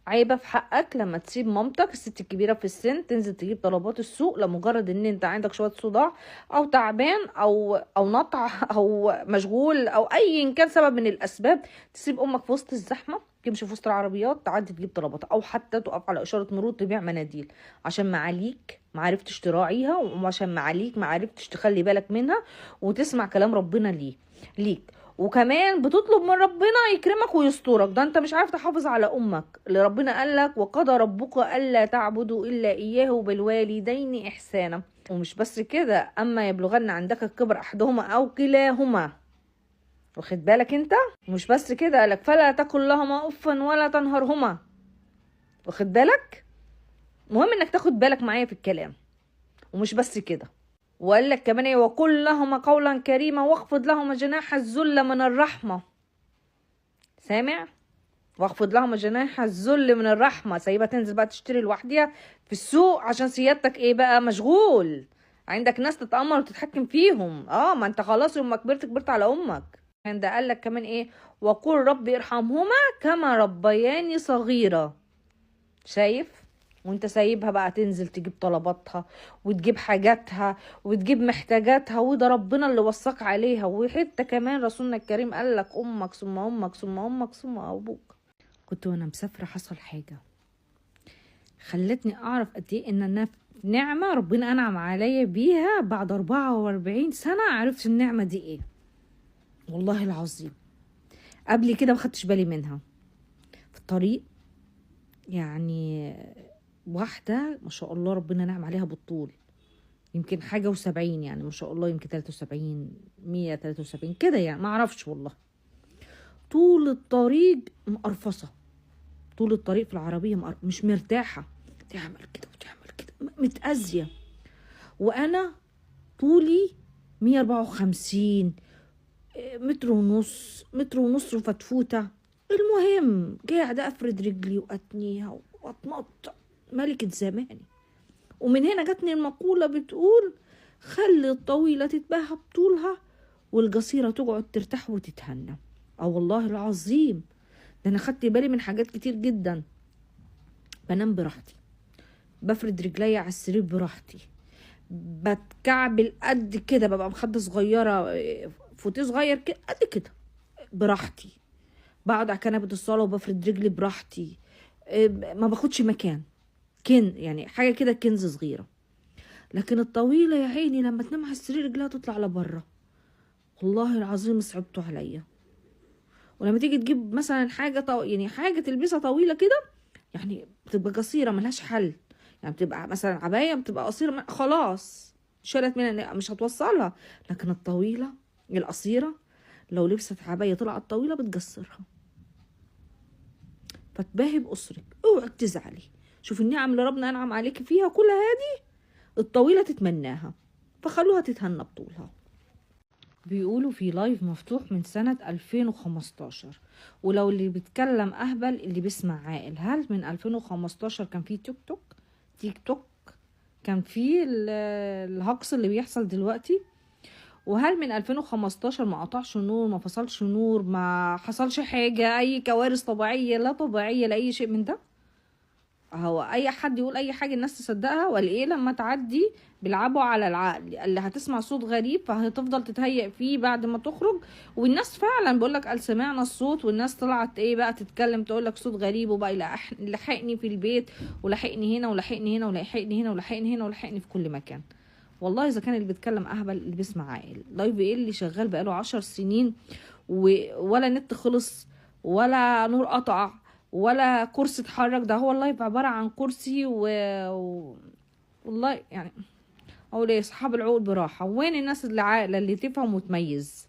عيبة في حقك لما تسيب مامتك الست الكبيرة في السن تنزل تجيب طلبات السوق لمجرد ان انت عندك شوية صداع او تعبان او نطع او مشغول او ايا كان سبب من الاسباب، تسيب امك في وسط الزحمة، تمشي في وسط العربيات، تعدي تجيب طلباتها، او حتى تقف على اشارة مرور تبيع مناديل عشان معاليك ما عرفتش تراعيها، وعشان معاليك ما عرفتش تخلي بالك منها وتسمع كلام ربنا ليك. وكمان بتطلب من ربنا يكرمك ويسترك، ده انت مش عارف تحافظ على امك اللي ربنا قال لك وقضى ربك الا تعبدوا الا اياه وبالوالدين احسانا. ومش بس كده، اما يبلغن عندك الكبر احدهما او كلاهما، واخد بالك انت؟ مش بس كده، قالك فلا تقل لهما افا ولا تنهرهما، واخد بالك؟ المهم انك تاخد بالك معايا في الكلام. ومش بس كده، وقال لك كمان ايه، وقل لهما قولا كريما واخفض لهما جناح الذل من الرحمة. سامع؟ واخفض لهما جناح الذل من الرحمة. سايبها تنزل بقى تشتري لوحديها في السوق عشان سيادتك ايه بقى، مشغول، عندك ناس تتأمر وتتحكم فيهم. ما انت خلاص يوم ما كبرت كبرت على امك. ده قال لك كمان ايه، وقل ربي ارحمهما كما ربياني صغيرة. شايف؟ وانت سايبها بقى تنزل تجيب طلباتها وتجيب حاجاتها وتجيب محتاجاتها، وده ربنا اللي وصاك عليها. وحتى كمان رسولنا الكريم قال لك امك ثم امك ثم امك ثم ابوك. كنت وانا مسافرة حصل حاجة خلتني اعرف قد ايه ان انا نعمه ربنا انعم عليا بيها. بعد 44 سنة عرفت النعمة دي ايه، والله العظيم قبل كده ما خدتش بالي منها. في الطريق يعني واحدة ما شاء الله ربنا نعم عليها بالطول، يمكن حاجة و70 يعني ما شاء الله، يمكن 73 173 كده يعني ما اعرفش والله. طول الطريق مقرفصة، طول الطريق في العربية مش مرتاحة، تعمل كده وتعمل كده، متأذية. وأنا طولي 154 متر ونص، متر ونص وفتفوتة. المهم قاعدة أفرد رجلي وأتنيها وأتنطط ملكة زماني. ومن هنا جاتني المقولة بتقول خلي الطويلة تتباهى بطولها والقصيرة تقعد ترتاح وتتهنى. والله العظيم ده أنا خدت بالي من حاجات كتير جدا. بنام براحتي، بفرد رجلي على السرير براحتي، بتكعبل قد كده، ببقى مخدة صغيرة فوتيه صغير كده قد كده براحتي، بقعد على كنبة الصالة وبفرد رجلي براحتي، ما باخدش مكان، كن يعني حاجة كده كنز صغيرة. لكن الطويلة يا عيني لما تنام على السرير رجلها تطلع لبره، والله العظيم صعبته عليا. ولما تيجي تجيب مثلا حاجة يعني حاجة تلبسها طويلة كده، يعني بتبقى قصيرة ملهاش حل، يعني بتبقى مثلا عباية بتبقى قصيرة خلاص شالت منها مش هتوصلها. لكن الطويلة القصيرة لو لبست عباية طلعت طويلة بتقصرها. فتباهي بقصرك، اوعي تزعلي، شوف النعم اللي ربنا انعم عليك فيها كلها هذه الطويلة تتمناها، فخلوها تتهنى بطولها. بيقولوا في live مفتوح من سنة 2015، ولو اللي بيتكلم اهبل اللي بيسمع عاقل. هل من 2015 كان في تيك توك؟ تيك توك كان في الهقص اللي بيحصل دلوقتي؟ وهل من 2015 ما قطعش نور، ما فصلش نور، ما حصلش حاجة، اي كوارث طبيعية لا طبيعية لاي شيء من ده؟ هو اي حد يقول اي حاجة الناس تصدقها ولا ايه؟ لما تعدي بيلعبوا على العقل، اللي هتسمع صوت غريب فهتفضل تتهيأ فيه بعد ما تخرج. والناس فعلا بيقول لك قال سمعنا الصوت، والناس طلعت ايه بقى تتكلم تقول لك صوت غريب، وبقى لحقني في البيت ولحقني هنا ولحقني هنا ولحقني هنا ولحقني هنا ولحقني في كل مكان. والله اذا كان اللي بيتكلم اهبل اللي بيسمع عاقل. live ايه اللي شغال بقاله 10 سنين ولا نت خلص ولا نور قطع ولا كرسي اتحرك؟ ده هو ال live عبارة عن كرسي والله يعني اقول ايه، اصحاب العقول براحة. وين الناس اللي عاقلة اللي تفهم وتميز؟